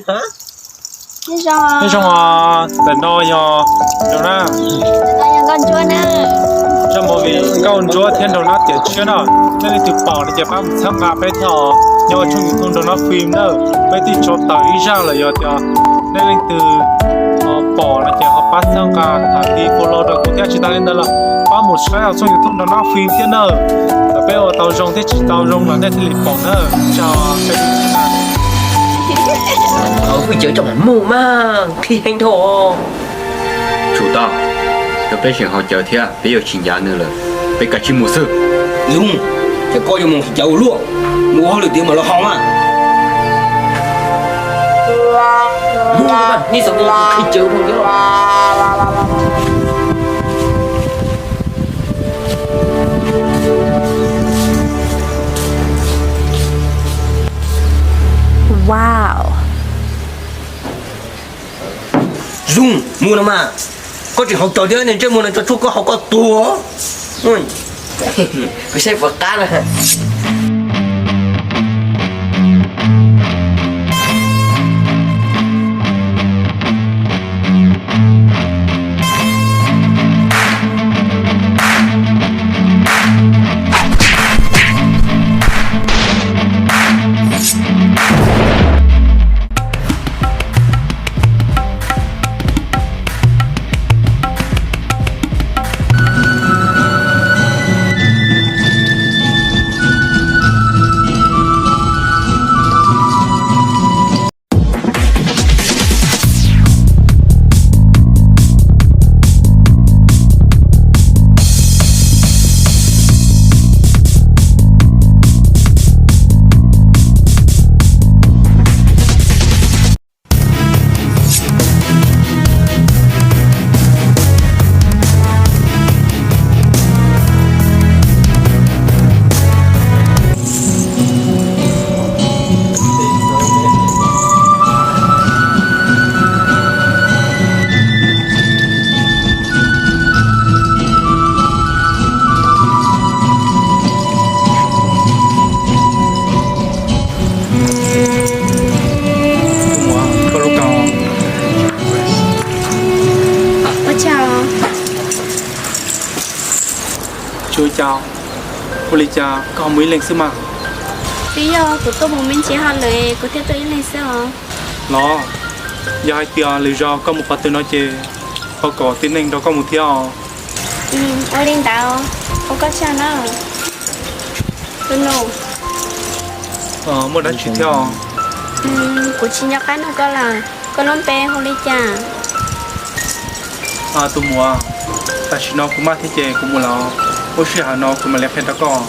Nyob zoo, ntawm no yog Nraug Nab, Nkauj Ntsuab thiab Nraug Nab tiam tshiab na. Nej leej twg pom no ces pab mus txhawb nqa peb thiab os. Nyob tshooj YouTube Nraug Nab Film na, peb twb tso tawm ib zaj lawm, yog tias nej leej twg pom no ces ho pab txhawb nqa, thov tiv follow rau kuv thiab. Tsis tas li ntawd los pab mus saib tshooj YouTube Nraug Nab Film thiab na. Thaum peb ua tau zoo thiab tsis tau zoo los nej thiaj li pom na. Tso peb Hauv hwj cawv tso mam mus mas qhib heev dhau. Tsum tau, yog peb tseem haus cawv thiab peb yuav tsis ncav nws lawm, peb kav tsij mus xwb. Zoov, ces koj yuav mus qhib cawv ua luaj, mus ua hauj lwm tiav mam los haus mas. Mus mas, nej xav mus qhib cawv mus thiab. Wow. Zoov, mus no mas. Koj tseem haus cawv thiab, niag ntsej muag no tso tshuaj koj haus koj tuag. Kuv saib puas qab na. Ua cas? Tsis ua cas, ua li cas koj ho mus ib leeg xwb mas? Twb yog kuv tuaj mus me ntsis hauj lwm kuv thiaj tuaj ib leeg xwb os. Los, yog hais tias lwm zaus koj mus qhov twg no ces ho kom tib neeg nrog koj mus thiab os. Ua li ntawd, ua koj tsaug na. Tus nus, muaj dab tsi thiab os? Kuv tsis nco qab nug koj lawm, koj lub npe hu li cas? Tus muam, tam sim no kuv maj thiab ces kuv mus lawm, lub sij hawm no kuv mam li qhia rau koj.